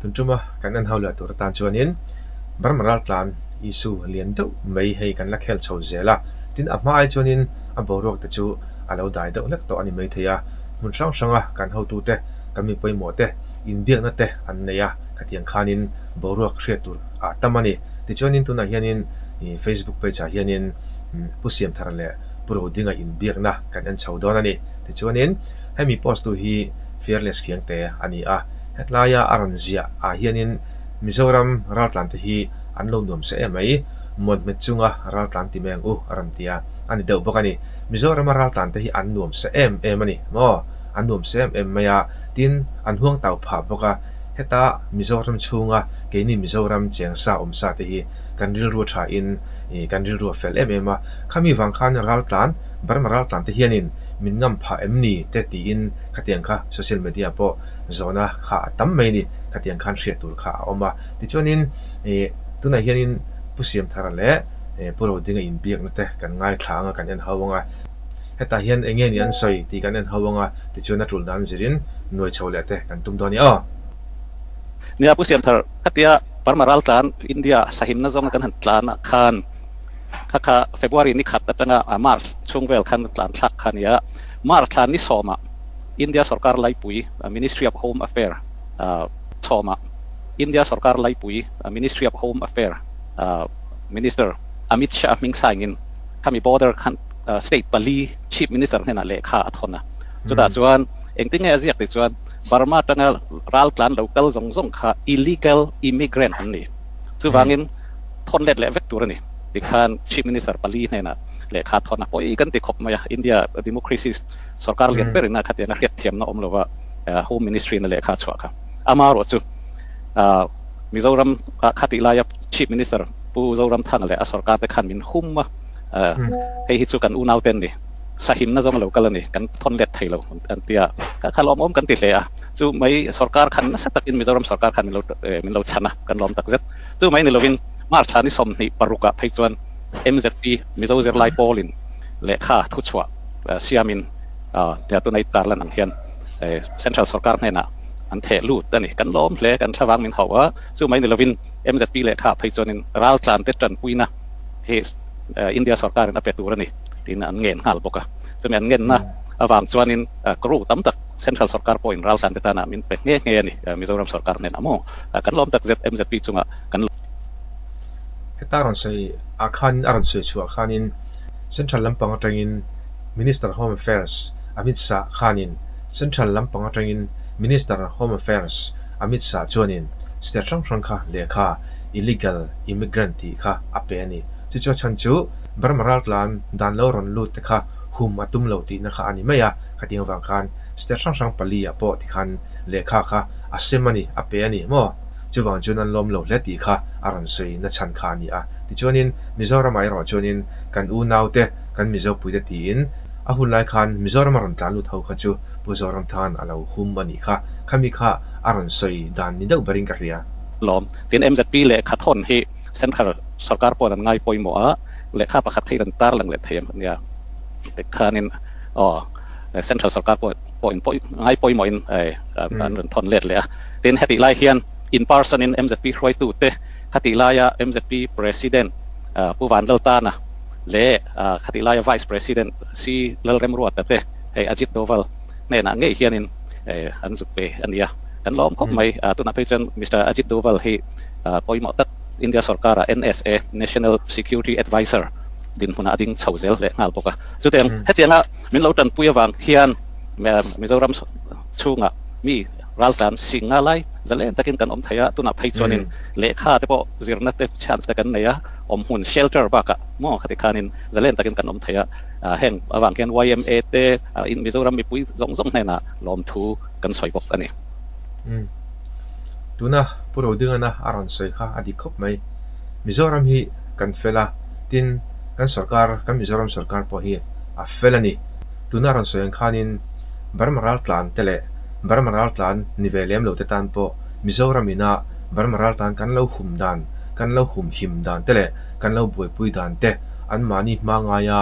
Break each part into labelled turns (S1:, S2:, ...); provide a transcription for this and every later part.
S1: Tun tuma kan en ho leh tur atan chuanin Burma raltlan issue lian deuh mai hei kan la khel chho zel a, tin a hma ai chuanin a boruak te chu a lo dai deuh hlek tawh a ni maithei a, hmun hrang hranga kan hotute kan mi pawimawh te inbiakna te an nei a, khatiang khanin boruak hriat tur a tam a ni. Tichuanin tunah hianin Facebook page ah hianin Pu Siamthara leh Pu Rodinga inbiakna kan en chho dawn a ni. Tichuanin hemi post tu hi Fearless Khiangte a ni a, hetlaia a rawn ziah ah hianin Mizoram raltlan te hi an lo nuam se em mai, muanhmet chunga raltlan ti mai ang u a rawn ti a, a ni deuh bawk a ni. Mizorama raltlan te hi an nuam se em em a ni maw? An nuam se em em mai a, tin an huang tau phah bawk a, heta Mizoram chhunga keini Mizoram cheng sa awm sa te hi kan rilru a tha in kan rilru a fel em em a, khami vang khan raltlan, Burma raltlan te hianin min ngam phah em ni te tiin khatiang kha social media pawh zawhna kha a tam mai a ni, khatiang khan hriat tur kha a awm a. Tichuanin tunah hianin Pu Siamthara leh Pu Rodinga inbiakna te kan ngaithla ang a, kan en ho ang a. Hetah hian eng nge ni an sawi tih kan en ho ang a, tichuan a tul dan zirin nuai chho leh te kan tum dawn a ni aw.
S2: Nia Pu Siamthar, khatia Burma raltlan India sahimna zawnga kan han tlan ah khan kha kha February ni khat atanga March chhung vel khan tlan thlak kha a ni a, March thla ni sawmah India sorkar laipui Ministry of Home Affair sawmah India sorkar laipui Ministry of Home Affair Minister Amit Shah hming saingin khami border khan state pali Chief Minister hnenah lehkha a thawn a. Chutah chuan engtin nge a ziak tih chuan Burma atanga raltlan lo kal zawng zawng kha illegal immigrant an ni. Chuvangin thawn let leh vek tur a ni. Tikhan Chief Minister pali hnenah lehkha a thawn a, pawi kan ti khawp mai a, India democracy sorkar lian berin a khatiang a hriatthiamna awm lova Home Ministry na lehkha a chhuah kha. Amaherawh chu Mizoram ah khatih laia Chief Minister Pu Zoramthanga leh a sorkar te khan min hum a, hei hi chu kan unau te an ni, sahimna zawng a lo kal a ni, kan thawn let thei lo an ti a, kha lawmawm kan ti hle a, chu mai sorkar khan nasa takin Mizoram sorkar khan min lo chhan a, kan lawm tak zet. Chu mai ni lovin March thla ni 26 ah phei chuan MZP, Mizo Zirlai Pawlin lehkha thuchhuah siamin tia tunai tarlan ang hian Central sorkar hnenah an theh lut a ni. Kan lawm hle, kan thlavang min hauh a, chu mai ni lovin MZP lehkha phei chuanin raltlan te tanpuina hi India sorkarin a pe tur a ni tiin an ngen nghal bawk a. Chumi an ngenna avang chuanin crore tam tak Central sorkar pawhin raltlan te tana min pe nghe nghe a ni Mizoram sorkar hnenah maw. Kan lawm takzet MZP chungah kan.
S1: Heta rawn sawi ah khanin a rawn sawi chhuah khanin Central lampang atangin Minister Home Affairs Amit Shah khanin Central lampang atangin Minister Home Affairs Amit Shah chuanin state hrang hrang kha lehkha illegal immigrant tih kha a pe a ni. Chu chu a chhan chu Burma raltlan dan lo rawn lut te kha hum a tum lo tihna kha a ni mai a, khatiang vang khan state hrang hrang pali ah pawh tikhan lehkha kha a sem a ni, a pe a ni maw? Chuvang chuan an lawm lo hle tih kha a rawn sawi na chhan kha a ni a. Tichuanin Mizoramah erawh chuanin kan unaute, kan Mizopuite tiin a hun lai khan Mizorama rawn tlan lut ho kha chu Pu Zoramthan a lo hum a nih kha. Khami kha a rawn sawi dan ni deuh berin ka hria.
S2: Lawm. Tin, MZP lehkha thawn hi Central sorkar pawhin an ngai pawimawh a, lehkha pakhat kha i rawn tarlang leh thei em nia. Tikhanin aw Central sorkar pawh pawhin ngai pawimawhin an rawn thawn let leh a. Tin, hetih lai hian in person in MZP hruaitute khatih laia MZP President Pu Vanlaltana leh khatih laia Vice President C Lalremruata te hei Ajit Doval hnenah ngei hianin an zuk pe a ni a, kan lawm khawp mai. Tunah phei chuan Mister Ajit Doval hi pawimawh tak India sorkara NSA, National Security Adviser, dinhmunah a ding chho zel leh nghal bawk a. Chutiang hetianga min lo tanpui avang hian Mizoram chhungah mi raltlan sing nga lai zalen takin kan awm thei a, tunah phei chuanin lehkha te pawh zirna te chance te kan nei a, awm hmun shelter bakah maw khati khanin zalen takin kan awm thei a, heng avang hian yma te Mizoram mipui zawng zawng hnenah lawmthu kan sawi bawk a ni.
S1: Tuna Pu Rodingana a rawn sawi kha a dik khawp mai. Mizoram hi kan fel a, tin kan sorkar, kan Mizoram sorkar pawh hi a fel a ni. Tuna a rawn sawi ang khanin Burma raltlan te leh Burma raltlan ni ve lem lo te tan pawh Mizoram ina Burma raltlan kan lo hum dan, kan lo hum him dan te leh kan lo buaipui dan te anmahni hma ngaia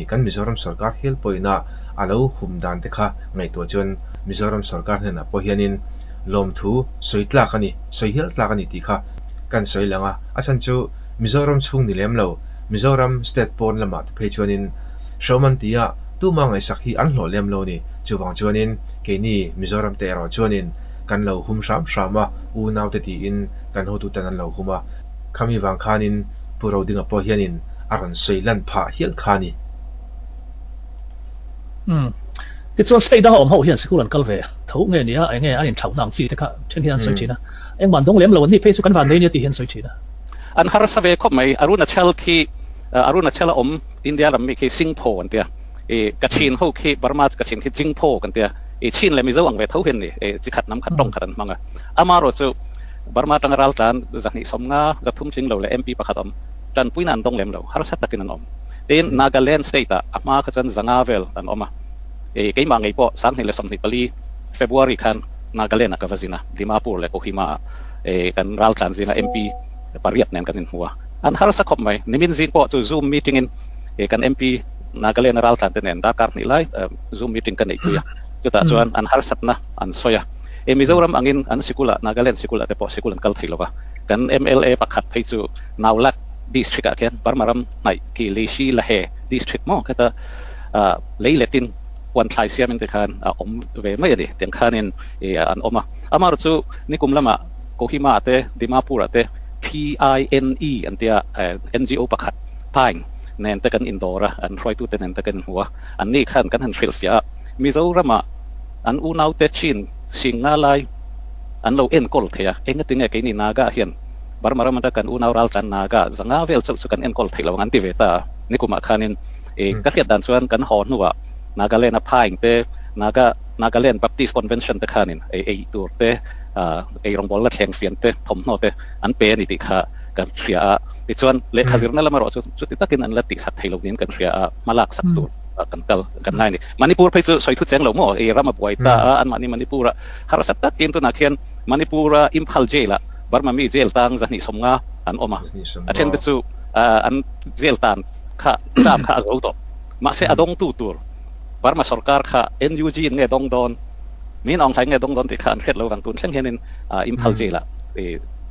S1: kan Mizoram sorkar hial pawhina a lo hum dan te kha ngaihtuah chuan Mizoram sorkar hnenah pawh hianin lawmthu sawi tlak a ni, sawi hial tlak a ni tih kha kan sawi lang a, a chhan chu Mizoram chhung ni lem lo, Mizoram state pawn lamah te phei chuanin hrehawm an ti a, tuma ngaihsak hi an hlawh lem lo a ni. Chuvang chuanin keini Mizoram te erawh chuanin kan lo hum hram hram a, unaute tiin kan hotuten an lo hum a, khami vang khanin Pu Rodinga pawh hianin a rawn sawi lan phah hial kha a ni.
S3: Umm. Tichuan state danga awm ho hian sikul an kal ve tho nge nia enge an inthlauhna ang chi te kha then hian an sawi thin a, engmah an dawng lem lo an ni phei chu kan van nei nia tih hi an sawi thin a.
S2: An harsa ve khawp mai. Arunachal khi Arunachal a awm India ram mi khi Singpho an tia i Kachin ho khi Burma Kachin khi Jingpho kan tia i Chin leh Mizo ang ve tho hian ni i chi khat hnam khat tawng khat an hmang a. Amarawh chu Burma atanga raltlan 250 300 tling lo leh MP pakhat awm tanpuina an dawng lem lo harsa takin an awm. Tin, Nagaland state ah a hma kha chuan 500 vel an awm a, i keimah ngei pawh 2024 February khan Nagaland ah ka va zin a, Dimapur leh Kohima ah i kan raltlan zinga MP pariat nen kan inhmu a, an harsa khawp mai. Nimin zing pawh chu Zoom meeting in i kan MP Nagaland a raltlan te nen darkar hnih lai Zoom meeting ka neihpui a, chutah chuan an harsatna an sawi a, i Mizoram angin an sikul ah Nagaland sikul ah te pawh sikul an kal thei lo va, kan mla pakhat phei chu Naulak District ah khian Burma ram hnaih khi Leishi Lahe District maw khata lei letin huan thlai siamin te khan a awm ve mai a ni tiang khanin an awm a. Amaherawhchu chu nikum lamah Kohima ah te Dimapur ah te PINE an tia NGO pakhat Pine nen te kan indawr a, an hruaitute nen te kan inhmu a, an ni khan kan han hrilhfiah a, Mizoramah an unaute chin sing nga lai an lo enkawl thei a, engatinge keini Naga hian Burma ram atanga kan unau raltlan Naga 500 vel chauh chu kan enkawl theih lo ang an ti ve ta a, nikumah khanin i ka hriat dan chuan kan haw hnuah Nagaland a Phaing te Naga Nagaland Baptist Convention te khanin ei ei tur te ei rawngbawl la thleng fian te thawmhnaw te an pe a ni tih kha kan hria a, tichuan lehkha zirna lam erawh chu chuti takin an la tihsak thei lo niin kan hria a, hmalak sak tur kan kal kan ngai a ni. Manipur phei chu sawi thu cheng lo maw i ram a buai ta a, anmahni Manipur a harsa takin tunah khian Manipur a Imphal jail ah Burma mi jail tang 250 an awm a, a then te chu an jail tan kha term kha a zo tawh. Mahse a dawngtu tur Burma sorkar kha NUG in nge dawng dawn, min Aung Hlaing nge dawng dawn tih kha an hriat lo vang tun thleng hianin Imphal jail ah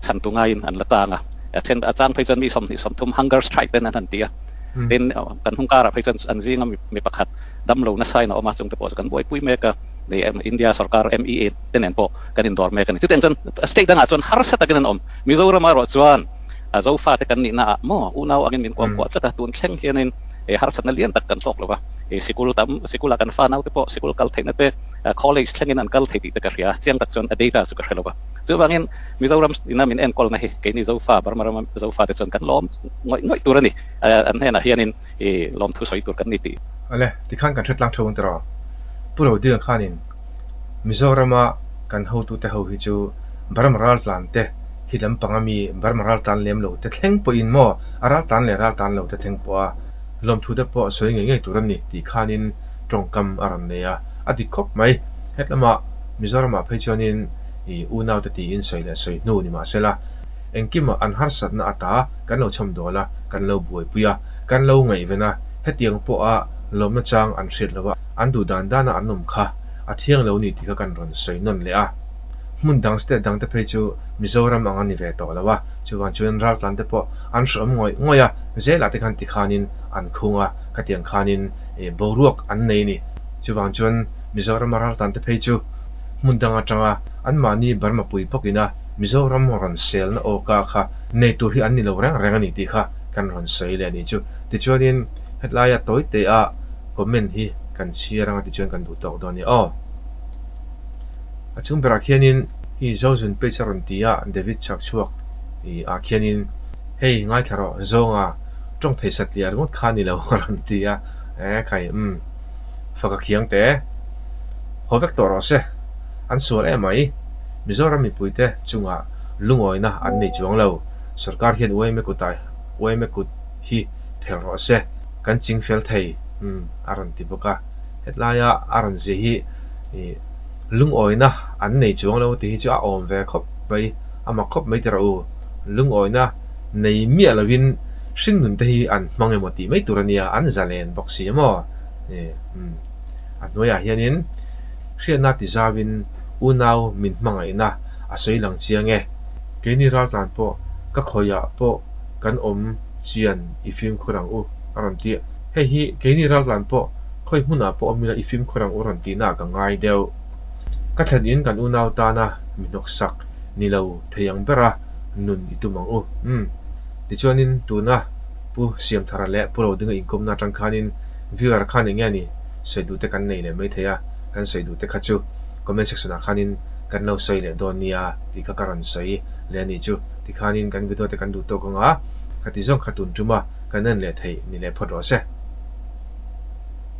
S2: chhantu ngaiin an la tang a. A then a chang phei chuan mi 20 30 hunger strike ten an han ti a. Tin kan hnung karah phei chuan an zinga mi pakhat damlo nasa in a awm a, chungte pawh chu kan buaipui mek a. India sorkar MEA te nen pawh kan indawr mek a ni. Chutiang chuan state dangah chuan harsa takin an awm. Mizoram erawh chuan Zofa te kan nihna ah maw unau angin min kuam kuah tlat a, tun thleng hianin harsatna lian tak kan tawk lo va. Sikul tam, sikula kan fa naute pawh sikul kal theihna te, college thlengin an kal thei tih te ka hria. Chiang tak chuan a data chu ka hre lo va. Chuvangin Mizoram ina min enkawlna hi keini Zofa, Burma rama Zofa te chuan kan lawm ngawih ngawih tur a ni. An hnenah hianin lawmthu sawi tur kan ni tih.
S1: Awle, tikhan kan hretlang tho ang tiraw? Pu Rodinga khanin Mizorama kan hotute ho hi chu Burma raltlan te hi lampang a mi Burma raltlan lem lo te thleng pawhin maw a raltlan leh raltlan lo te thleng pawh a lawmthu te pawh sawi ngei ngei tur a ni tih khanin tawngkam a rawn nei a, a dik khawp mai. Hetlama Mizoramah phei chuanin i unaute tiin sawi leh sawi hnu ni mahsela engkimah an harsatna ata kan lo chhawm dawl a, kan lo buaipui a, kan lo ngaihven a, hetiang pawha lawmna chang an hriat lo a, an duh dan dana an awm kha a thiang lo ni tih kha kan rawn sawi nawn leh a. Hmun dang state dang te phei chu Mizoram ang a ni ve tawh lo a, chuvang chuan raltlan te pawh an hreawm ngawih ngawih a, zelah te khan tikhanin an khung a, khatiang khanin boruak an nei a ni. Chuvang chuan Mizorama raltlan te phei chu hmun dang atanga anmahni Burma pui bawkin a Mizoram rawn selna awka kha nei tur hi an ni lo reng reng a ni tih kha kan rawn sawi leh a nih chu. Tichuanin hetlaia tawi te-a comment hi kan chhiar anga tichuan kan duh tawk dawn a ni aw. A chung berah khianin hi Zozun page a rawn ti a, David chak chhuak i ah khianin hei ngaithla rawh zawnga tawng thei satliah ringawt kha a ni lo a rawn ti a, e khai umm faka khiang te haw vek tawh rawh se, an sual em mai Mizoram mipuite chungah lungawina an nei chuang lo, sorkar hian UMA kutah UMA kut hi phelh rawh se. Kan ching fel thei umm a rawn ti bawk a, hetlaia a rawn zia hi ih lungawina an nei chuang lo tih hi chu a awm ve khawp mai, a mak khawp mai tiraw u, lungawina nei miah lovin hringnun te hi an hmang emaw tih mai tur a nia, an zalen bawk si emaw ih umm a hnuaiah hianin hriatna ti zauin Unau min hmangaihna a sawi lang chiang e. Keini raltlan pawh ka khawiah pawh kan awm chian i fimkhur ang u a rawn ti. Hei hi keini raltlan pawh khawi hmunah pawh awm ila i fimkhur ang u rawn tihna ka ngai deuh. Ka thlen in kan unau tana mi hnawksak ni lo thei ang bera nun i tum ang u. Umm. Tichuanin tuna Pu Siamthara leh Pu Rodinga inkawmna atang khanin viewer khan eng nge ni sawi duh te kan nei leh mai thei a, kan sawi duh te kha chu comment section ah khanin kan lo sawi leh dawn nia tih kha ka rawn sawi leh a nih chu. Tikhanin kan video te kan duh tawk ang a, khati zawng kha tun tum a kan en leh theih ni leh phawt rawh se.